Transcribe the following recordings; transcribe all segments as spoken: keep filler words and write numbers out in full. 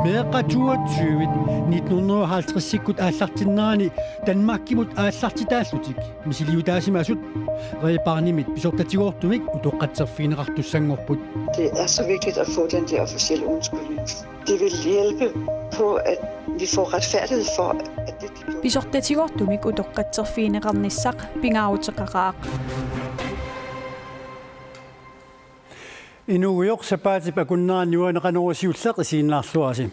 Meeqqat toogtyve nitten hundrede og halvtredsikkut aallartinnerani Danmarkimut aallartitaallutik misiliutaasimasut Red Barnemit pisortatigoortumik utoqqatserfigineqartussanngorput. Det er så vigtigt at få den der officielle undskyldning. Det vil hjælpe på, at vi får retfærdighed for, at det, de gjorde. Pisortatigoortumik utoqqatserfigineqarnissaq pingaaruteqaqaaq. Inuugujoq sapaatip akunnerani uani Qanorooq siulleq isiginnaarluarisi.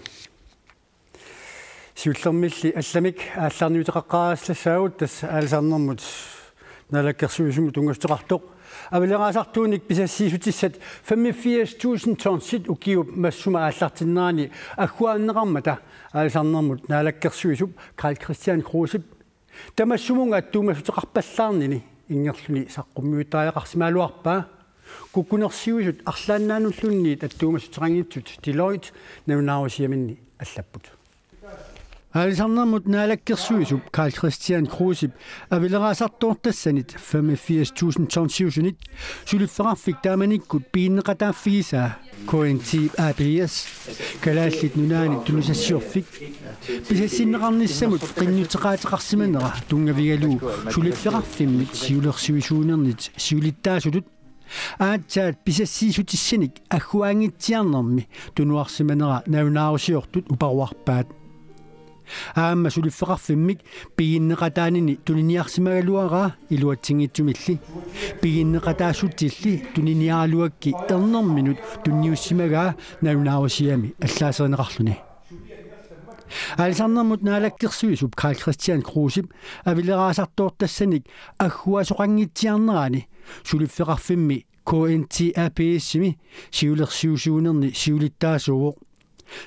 Siullermilli allamik aallarniuteqaqqaarsilassaagut, tassa aalisarnermut naalakkersuisumut tunngassuteqartoq avaleraasartuunik pisassiissutissat femogfirs tusind tonsit ukiup massuma aallartinnerani agguaanneqarmata aalisarnermut naalakkersuisup Karl-Kristian Krusep tamassumunnga attuumassuteqarpallaarnini ingerluni saqqummiuttariaqarsimagaluarpaa. Kukkunersiuisut arlaannaanulluunniit attuumassuteqanngitsut Deloitte nalunaarusiaminni allapput. Aalisarnermut naalakkersuisup Karl-Kristian Krusep avaleraasartoortassanit femogfirs tusind tonsiusunit suliffeqarfik taamanikkut piginneqataaffigisaa K N T A/S, Kalaallit Nunaanni tunisassiorfik, pisassinneqarnissamut qinnuteqaateqarsimanera tunngavigalugu suliffeqarfimmit siulersuisuunernit siulittaasutut aatsaat pisassiissutissanik agguaanngitsiarnermi tunuarsimanera nalunaarusiortut uparuarpaat. Aamma suliffeqarfimmik piginneqataanini tuniniarsimagaluaraa iluatsinngitsumilli piginneqataassutilli tuniniaraluakki ernerminut tunniussimagaa nalunaarusiami allaaserineqarluni. Aalisarnermut naalakkersuisup Karl-Kristian Krusep avaleraasartoortassanik agguasoqanngitsiarnerani suliffeqarfimmi K N T A/S-imi siulersuisuunerni siulittaasuuvoq.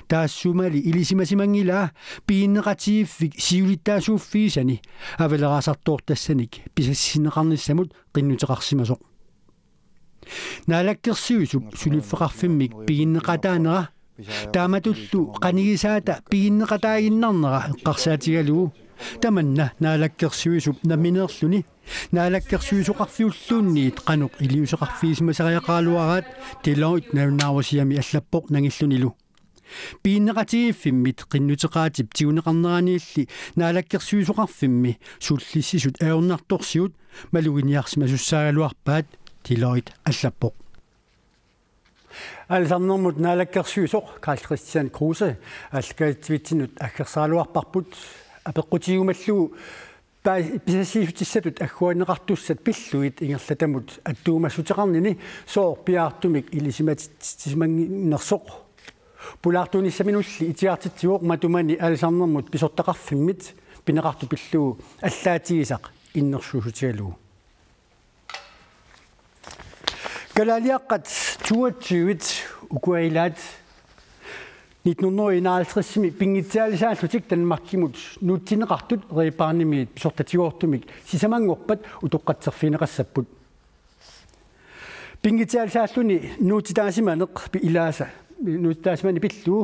Taassumali ilisimasimanngilaa piginneqatigiiffik siulittaasuuffigisani avaleraasartoortassanik pisassinneqarnissamut qinnuteqarsimasoq. Naalakkersuisup suliffeqarfimmik piginneqataanera taamatullu qanigisaata piginneqataaginnarnera eqqarsaatigalugu tamanna naalakkersuisup nammineerluni naalakkersuisoqarfiulluunniit qanoq iliuuseqarfigisimasariaqaraluaraat Deloitte nalunaarusiami allappoq nangillunilu. Piginneqatigiiffimmit qinnuteqaatip tiguneqarneraniilli naalakkersuisoqarfimmi sullissisut ajornartorsiut maluginiarsimasussaagaluarpaat Deloitte allappoq. Aalisarnermut naalakkersuisoq Karl-Kristian Kruse aallakaatitsivitsinnut aggersaraluarparput apeqqutigiumallugu pa-, pisassiissutissatut agguaanneqartussat pillugit ingerlatamut attuumassuteqarnini sooq piaartumik ilisimatitsisimanngitsoq. Pulaartuunissaminulli itigartitsivoq matumani aalisarnermut pisortaqarfimmit pineqartoq pillugu allaatigisaq innersuussutigalugu. Kalaaliaqqat toogtyve ukua ilaat nitten hundrede og enoghalvtredsimi pinngitsaalisaallutik Danmarkimut nuutsinneqartut Red Barnemiit pisortatigoortumik sisamanngorpat utoqqatserfigineqassapput. Pinngitsaalisaalluni nuutsitaasimaneq pi-, ilaasa, nuutsitaasimaneq pillugu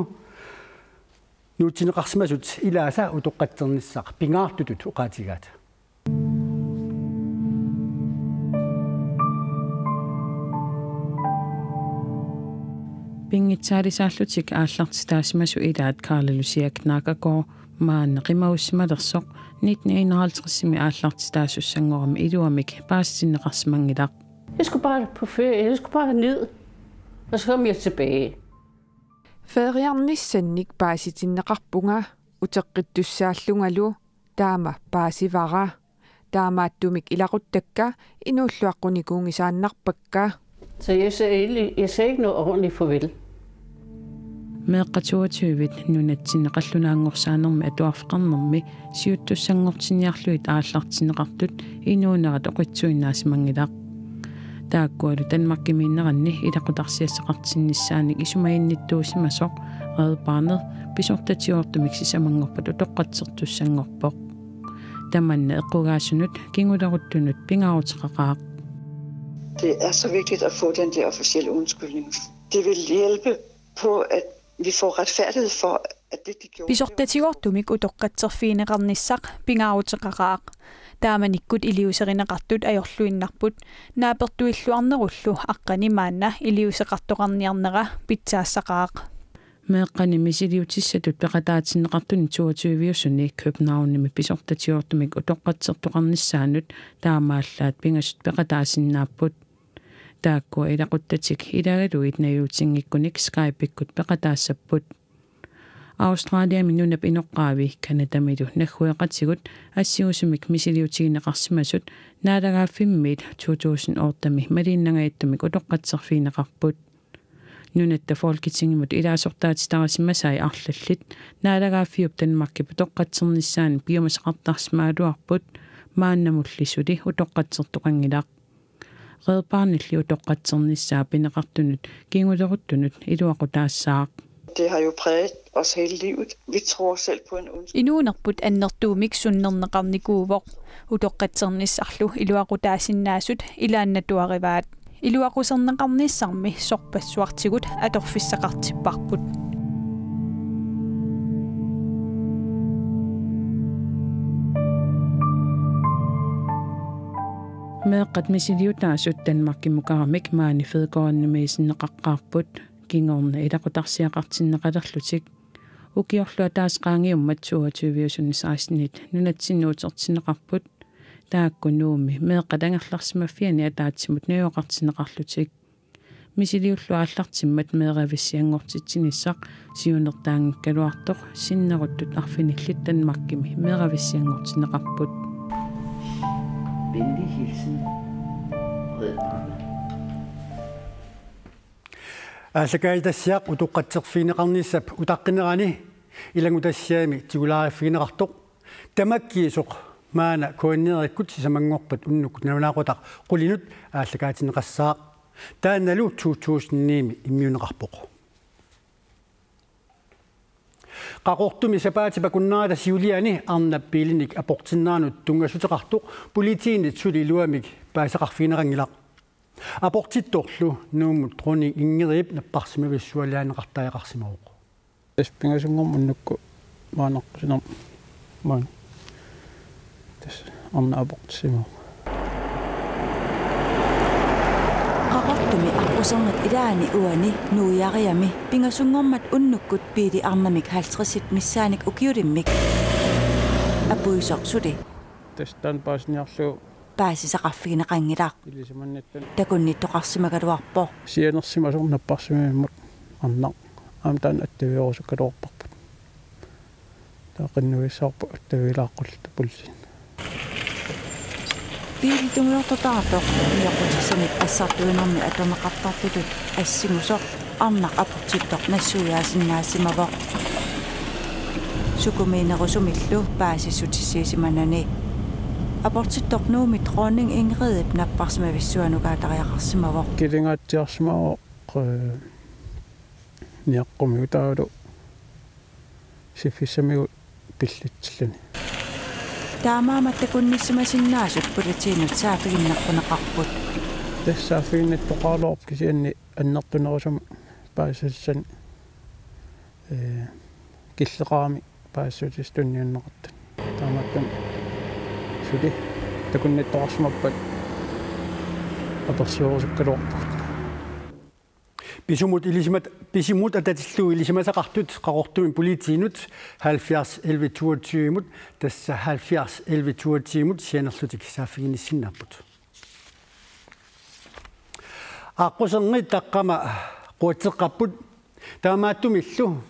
nuutsinneqarsimasut ilaasa utoqqatsernissaq pingaartutut oqaatigaat. Pinngitsaalisaallutik aallartitaasimasut ilaat Karla Lucia Knakkergaard maanna qimagussimalersoq nitten enoghalvtredsimi aallartitaasussanngorami iluamik paasitinneqarsimanngilaq. Jeg skulle bare på ferie, jeg skulle bare ned, og så kom jeg tilbage. Feriarnissannik paasitinneqarpunga uteqqittussaallungalu taama paasivara. Taamaattumik ilaquttakka inuulluaqqunikuunngisaannarpakka. Så jeg sagde, egentlig, jeg sagde ikke noget ordentligt farvel. Meeqqat toogtyve nunatsinni qallunaanngorsaanermi atuarfeqarnermi siuttussanngortinniarlugit aallartinneqartut inuunerat oqitsuinnaasimanngilaq. Taakkualu Danmarkimiinneranni ilaqutariiassaqartinnissaanik isumaginnittuusimasoq Red Barnet pisortatigoortumik sisamanngorpat utoqqatsertussanngorpoq. Tamanna eqqugaasunut kinguleruttunut pingaaruteqaqaaq. Det er så vigtigt at få den der officielle undskyldning. Det vil hjælpe på, at vi får retfærdighed for, at det, de gjorde, pisortatigoortumik utoqqatserfigineqarnissaq pingaaruteqaqaaq. Taamanikkut iliuuserineqartut ajorluinnarput, naapertuilluarnerullu aqqani maanna iliuuseqartoqarniarnera pitsaassaqaaq. Meeqqani misiliutissatut peqataatinneqartuni toogtyve-usuni Københavnimi pisortatigoortumik utoqqatsertoqarnissaannut taamaallaat pingasut peqataasinnaapput. Taakkua ilaquttatik ilagalugit najuutinngikkunik Skype-ikkut peqataassapput. Australiami nunap inoqqaavi Canadamilu naggueqatigut assingusumik misiliutigineqarsimasut naalagaaffimmiit to tusind otte-mi maliinnangajattumik utoqqatserfigineqarput. Nunatta Folketingimut ilaasortaatitarisimasai arlallit naalagaaffiup Danmarkip utoqqatsernissaanut piumasaqartarsimagaluarput, maannamulli suli utoqqatsertoqanngilaq. Red Barnetli utoqqatsernissaa pineqartunut kinguleruttunut iluaqutaassaaq. Det har jo præget os hele livet. Vi tror selv på en undskyldning. Inuunerput annertuumik sunnerneqarnikuuvoq. Utoqqatsernissarlu iluaqutaasinnaasut ilaannatuarivaat. Iluaquserneqarnissarmi sorpassuartigut atorfissaqartipparput. Meeqqat misiliutaasut Danmarkimukaramik maani Fedgårdimiisinneqaqqaarput, kingorna ilaqutarsiaqartinneqalerlutik. Ukiorlu ataaseq qaangiummat toogtyve-usuni seksten-it nunatsinnut utertinneqarput. Taakku Nuummi meeqqat angerlarsimaffianni ataatsimut najugaqartinneqarlutik. Misiliullu aallartimmat meeravissianngortitsinissaq siunertaanngikkaluartoq sinneruttut arfinillit Danmarkimi meeravissianngortinneqarput. Venlig hilsen, Red Barnet. Aallakaatitassiaq utoqqatserfigineqarnissap utaqqinerani ilanngutassiami tigulaariffigineqartoq. Tamakkiisoq maanna K N R-ikkut sisamanngorpat unnukkut nalunaaqutaq qulinut aallakaatinneqassaaq. Taannalu to tusind ni-mi immiunneqarpoq. Qaqortumi sapaatip akunnerata siuliani arnap biilinik aportinneranut tunngassuteqartoq politiinit suli iluamik paasisaqarfigineqanngilaq. Aportittorlu Nuummut dronning Ingridip napparsimavissualiaanneqartariaqarsimavoq. Tassa pingasunngormat unnukkut maanaqqusinermi maani tassa arnaq aportissimavoq. Qaqortumi aqqusernit ilaanni uani Nuuiariami pingasunngormat unnukkut biili arnamik halvtredsit missaannik ukiulimmik apuisoq suli. Tassa taanna paasiniarlugu paasisaqarfigineqanngilaq. Ilisimannittut. Takunnittoqarsimagaluarpoq. Sianersimasoq napparsimavimmut arnaq. Aamma taanna attavigerusukkaluarparput. Taava qinnuigissavarput attavigilaaqqullutta politiinit. Biili tungujortoq taartoq nioqqutissanik assartuinermi atorneqartartutut assingusoq arnaq aportittoq nassuiaasinnaasimavoq. Sukumiinerusumillu paasissutissiisimanani. Aportittoq Nuummi dronning Ingridip napparsimavissuanukaatariaqarsimavoq. Kilingaatsiarsimavoq, eh, niaqqumigut taavalu siffissamigut pillitsilluni. Taamaammat takunnissimasinnaasut politiinut saaffiginneqquneqarput. Tassa saaffiginnittoqaraluarpoq kisianni annertunerusumik paasisassanik, ee, killeqarami paasissutissat tunniunneqartut. Taamaattumik suli takunnittoqarsimappat apersuerusukkaluarpugut. Pisumut ilisimat-, pisumut atatillugu ilisimasaqartut Qaqortumi politiinut halvfjerds elleve toogtyve-mut, tassa halvfjerds elleve toogtyve-mut sianerlutik saaffiginnissinnaapput. Aqqusernit taqqama quatseqqapput, taamaattumillu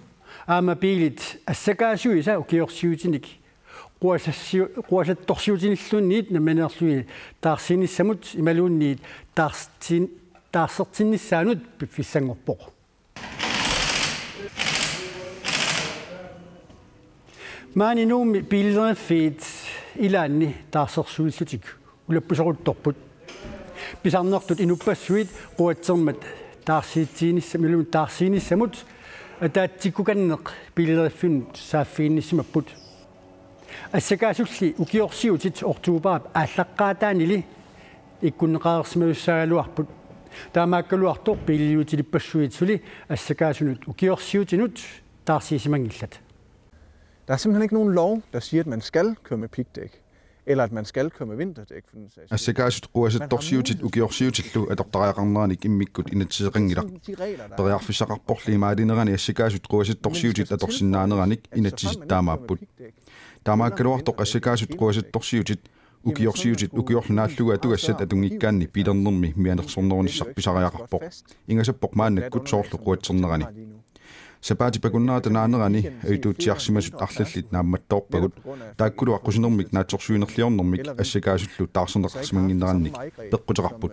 aamma biilit assakaasuisa ukiorsiutinik quasassiu-, quasattorsiutinilluunniit nammineerlugit taarsiinissamut imaluunniit taarsin-, taarsertinnissaanut piffissanngorpoq. Maani Nuummi biileriffiit ilaanni taarsersuillutik ulappuseruttorput. Pisarnertut inuppassuit quatsermat taarsiitsiinissam-, imaluunniit taarsiinissamut ataatsikkukanneq biileriffinnut saaffiginnissimapput. Assakaasulli ukiorsiutit oktobarip aallaqqaataanili ikkunneqareersimasussaagaluarput. Taamaakkaluartoq biililiutilippassuit suli assakaasunut ukiorsiutinut taarsiisimanngillat. Der er simpelthen ikke nogen lov, der siger, at man skal køre med pigdæk. Eller at man skal køre med vinterdæk, for den sags skyld. Assakaasut quasattorsiutit ukiorsiutillu atortariaqarneranik immikkut inatsiseqanngilaq. Periarfissaqarporli imaalinerani assakaasut quasattorsiutit atorsinnaaneranik inatsisit taamaapput. Taamaakkaluartoq assakaasut quasattorsiutit ukiorsiutit ukiorlu naallugu atugassat atunngikkaanni biilernermi mianersornerunissaq pisariaqarpoq. Ingasappoq maannakkut soorlu quatsernerani. Sapaatip akunnerata naanerani ajuttuutsiarsimasut arlallit naammattoorpagut, taakkulu aqqusinermik naatsorsuinerliornermik assakaasullu taarserneqarsimannginnerannik peqquteqarput.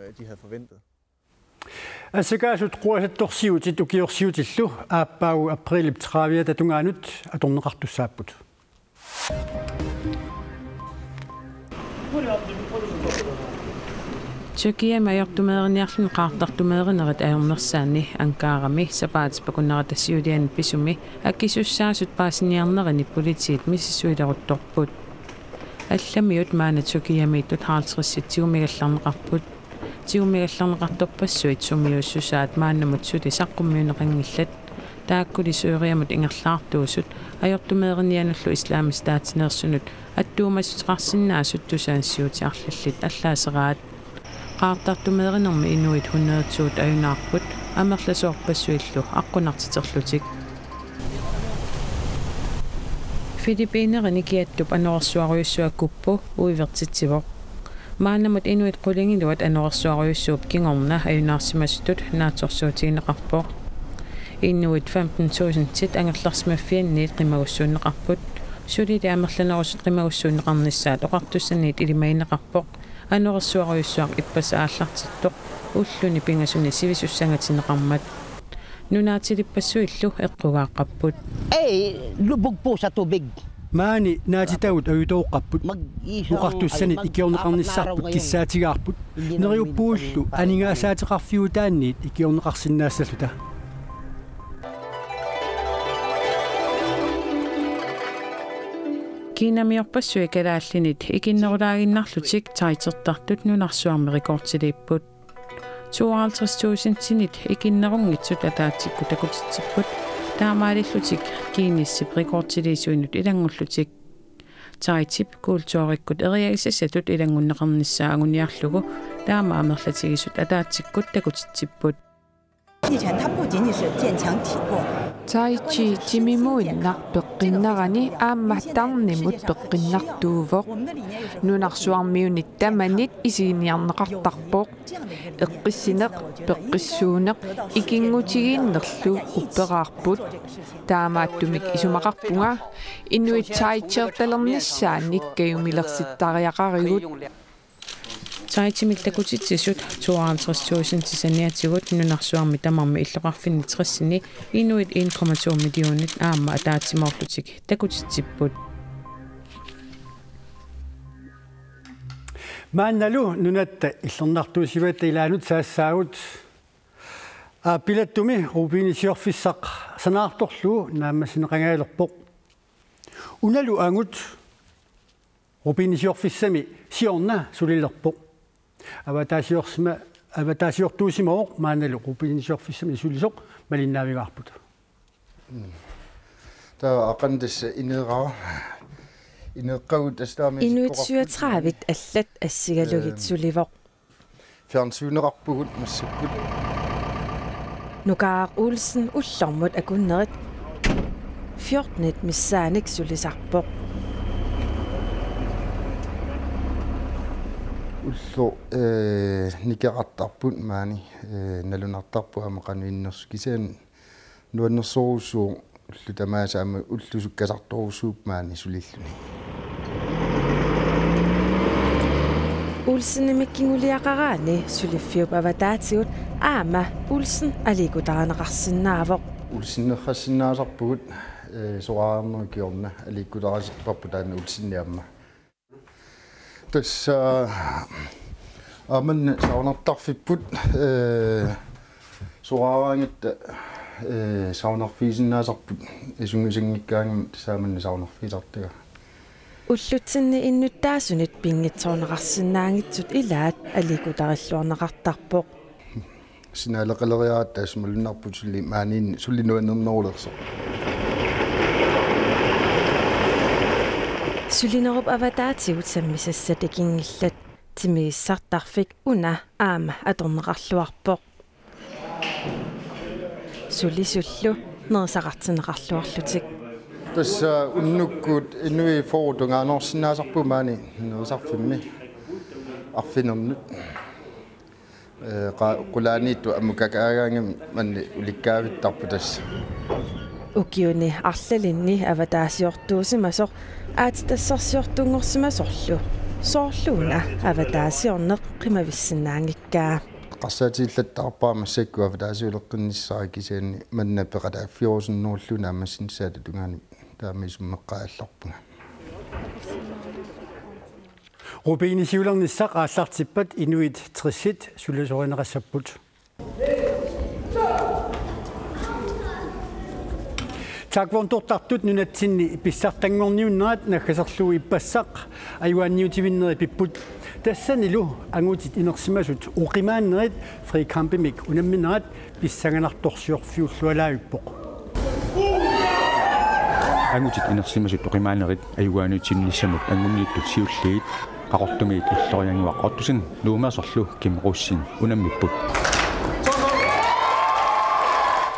Assakaasut quasattorsiutit ukiorsiutillu aappaagu aprilip trediviata tungaanut atorneqartussaapput. Tyrkiami ajortumeeriniarluni qaartartumeerinerit ajornersaanni Ankarami sapaatip akunnerata siuliani pisumi akisussaasut paasiniarnerini politiit misissuileruttorput. Allamiut maanna Tyrkiamiittut halvtredsit tigummigallarneqarput. Tigummigallarneqartorpassuit sumiuussusaat maannamut suli saqqummiunneqanngillat. Taakkuli Syyriamut ingerlaartuusut ajortumeerinianullu Islamisk Statineersunut attuumassuteqarsinnaasut tusagassiuutit arlallit allaaseraat. Qaartartumeerinermi inuit hundredetuut ajunaarput amerlasoorpassuillu aqqunartiterlutik. Filippiinerini kiattup anorersuarujussuaq kuppu uivertitsivoq. Maannamut inuit qulingiluat anorersuarujussuup kingorna ajunaarsimasutut naatsorsuutigineqarpoq. Inuit femten tusindit angerlarsimaffianniit qimagussuunneqarput. Sulili amerlanerusut qimagussuunneqarnissaat oqartussaniit ilimagineqarpoq. Anorersuarujussuaq ippassaq aallartittoq ulluni pingasuni sivisussangatinneqarmat. Nunaatilippassuillu eqqugaaqqapput. Eh, lubog po sa tubig. Maani naatitagut ajutooqqapput. Oqartussanit ikiorneqarnissarput kissaatigaarput. Neriuppugullu aningaasaateqarfiutaanniit ikiorneqarsinnaassalluta. Kinamiorpassuit kalaallinit ikinnerulaaginnarlutik taitertartut nunarsuarmi rekordiliipput. Tooghalvtreds tusindinit ikinnerunngitsut ataatsikkut takutitsipput, taamaalillutik Guinnessip rekordiliisuinut ilanngullutik. Taitip kulturikkut eriagisassatut ilanngunneqarnissaa anguniarlugu taama amerlatigisut ataatsikkut takutitsipput. 地产它不仅仅是建墙体魄。 Tai Chi timimuinnaq peqqinnarani aamma tarnimut peqqinnartuuvoq. Nunarsuarmiunit tamanit isiginiarneqartarpoq. Eqqissineq, peqqissuuneq, ikinngutigiinnerlu upperaarput. Taamaattumik isumaqarpunga inuit tai chi-ertalernissaannik kajumilersittariaqarigut. Tai Chimik takutitsisut tooghalvtreds tusindit saniatigut nunarsuarmi tamarmi illoqarfinni tressini inuit en komma to millionit aamma ataatsimoorlutik takutitsipput. Maannalu nunatta illernartuusivatta ilaanut saassaagut. Aappilattumi rubinisiorfissaq sanaartorlugu naammassineqangaalerpoq. Unalu angut rubinisiorfissami siorna sulilerpoq. Avataasiorsimavoq, avataasiortuusimavoq maannalu rubinisiorfissami sulisoq malinnaavigaarput. Taava aqagu tassa ineeqqagut tassa taama. Inuit syvogtredive allat assigalugit sulivoq. Fjernsyneqarpugut massakkut. Nukaaq Olsen ullormut akunnerit fjortenit missaannik sulisarpoq. Ulloq eh, nikeqartarput maani eh, nalunartarpoq aamma qanoq innersoq kisianni nuannersorujussuuvoq ullut tamaasa aamma ullut sukkasartorujussuupput maani sulilluni. Olsenimik kinguliaqaraanni suliffiup avataatigut aamma Olsen aliikkutarineqarsinnaavoq. Olsenerrassinnaasarpugut eh, soraarnerup kingorna aliikkutarisarparput taanna Olsenip aamma. Tassa aamma saunartarfipput eh, soraaraangatta eh, saunarfigisinnaasarput isunngisanngikkaangamik tassa aamma saunarfigisartagaa. Ullutsinni innuttaasunit pinngitsoorneqarsinnaanngitsut ilaat aliikkutarilluarneqartarpoq. Sinaaleqaleriaratta tassa malunnarpoq suli maaniinni suli nuannernerulersoq. Sulinerup avataatigut sammisassat takinngillat, timigissartarfik una aamma atorneqarluarpoq. Sulisullu nerisaqartinneqarluarlutik. Tassa unnukkut inuit fyrre tungaanut orsinnaasarput maani nerisarfimmi arfinernut. Ee, qa-, qulaaniittut ammukakaagaangamik manna ulikkaavittarput tassa. Ukiuni arlalinni avataasiortuusimasoq aatsitassarsiortunngorsimasorlu soorlu una avataasiorneq qimavissinnaanngikkaa. Eqqarsaatigillattaarpara massakkut avataasiuleqqinnissara kisianni manna peqataaffigerusunnerullugu naammassinissaata tungaanut taama isummeqqaat allarpunga. Rubini siulernissaq aallartippat inuit tressit sulisorineqassapput. Taekwondortartut nunatsinni pissartanngorniunnerat naggaserlugu ippassaq ajugaanniutivinnerit pipput. Tassanilu angutit inersimasut oqimaannerit frikampimik unamminerat pissanganartorsiorfiullualaavippoq. Angutit inersimasut oqimaannerit ajugaanniutivinnissamut anguniittut siulliit Qaqortumiit Ulloriannguaq Ottosen Nuummeersorlu Kim Rosing unammipput.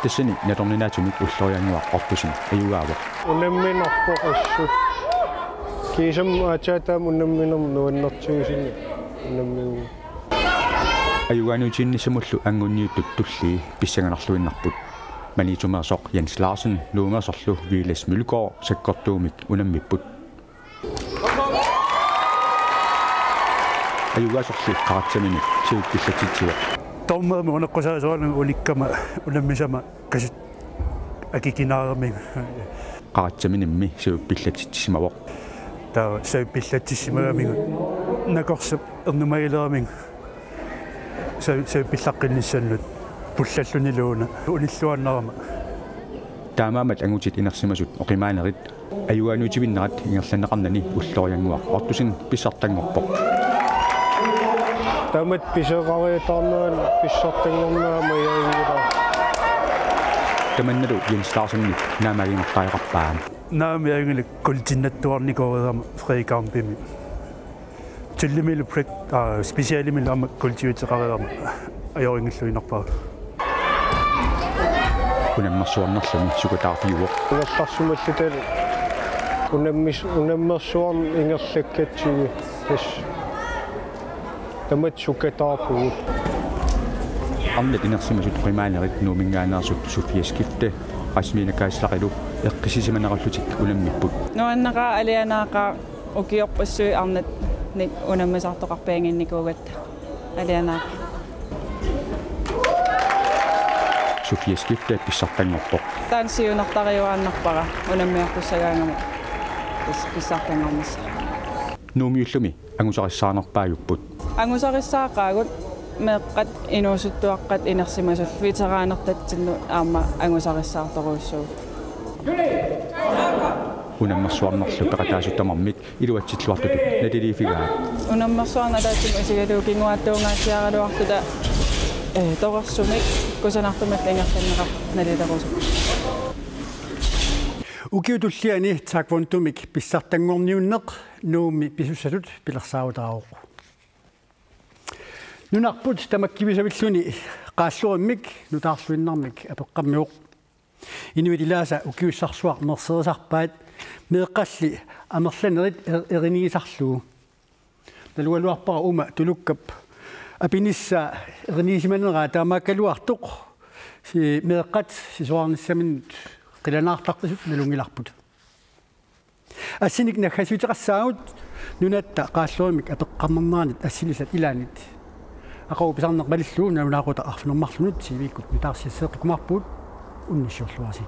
Tassani natorninaatsumik Ulloriannguaq Ottosen ajugaavoq. Unamminarpoq assut. Kiisami aatsaat taama unamminermut nuannertigisumik unammiuvoq. Ajugaanniutivinnissamullu anguniittut tullii pissanganarluinnarput. Maniitsumeersoq Jens Larsen Nuummeersorlu Viles Mølgaard sakkortuumik unammipput. Ajugaasorli qaratsaminit savippillattitsivoq. Dommerimik uneqqusaasoralugu ulikkama unammisama kasut akikinaaramiga. Qaratsaminimmi savippillattitsisimavoq. Taava savippillattissimagamigit nakorsap ernumagileramiga sa-, savippillaqqinnissamut pullalluniluuna unilluannarama. Taamaammat angutit inersimasut oqimaannerit ajugaanniutivinnerat ingerlanneqarnani Ulloriannguaq Ottosen pissartanngorpoq. Taamatut pisoqariataarneranut pissartanngornera majaanngilaq. Tamannalu Jens Larsenip naammaginertariaqarpaa. Naamik ajunngilaq kuultinnattuarnikuureerama frikampimi. Tullimilu break, aa, specialimilu aamma kuultiuteqareerama ajorinngilluinnarpara. Unammersuarnerlumi sukataarfiuvoq. Ingerlarsimalluta unammis-, unammersuarneq ingerlakkatsigu tassa tamatta sukataarpugut. Arnat inersimasut oqimaannerit Nuumminngaanneersut Sofia Skifte, Rasmiina Kaaslaqilu eqqissisimanerullutik unammipput. Nuanneqaaq, alianaaqaaq. Ukiorpassuit arnannik unammisartoqarpiannginnikuugatta alianaaqaaq. Sofia Skifte pissartanngorpoq. Taanna siunertariuaannarpara unammiartussagaangama pis-, pissartanngornissaq. Nuummiullumi angusarissaarnerpaajupput. Angusarissaaqaagut meeqqat inuusuttuaqqat inersimasut veteranertatsinnut aamma angusarissaartorujussuugut. Unammersuarnerlu peqataasut tamarmik iluatsilluartutut naliliiffigaat. Unammersuarneq ataatsimut isigalugu kinguaattuungaatsiaraluartuta, eh, torersumik kusanartumik ingerlanneqartoq nalilerusupput. Ukiup tulliani taekwondomik pissartanngorniunneq Nuummi pisussatut pilersaarutaavoq. Nunarput tamakkivisavilluni qaallorimmik nutaarluinnarmik apeqqammivoq. Inuit ilaasa ukiussarsuaq merserisarpaat meeqqalli amerlanerit er-, erinigisarlugu. Nalugaluarpara uuma tulukkap apinissaa erinigisimaneraa taamaakkaluartoq si-, meeqqat sisorarnissaminnut qilanaartartutut nalunngilarput. Assinik naggasiuteqassaagut nunatta qaallorimmik apeqqammerneranik assilisat ilaannik. Aqagu pisarneq malillugu nalunaaqutaq arfineq-marlunnut T V-kkut nutaarsiasseeqqikkumaarpugut, unnussiorluarisi.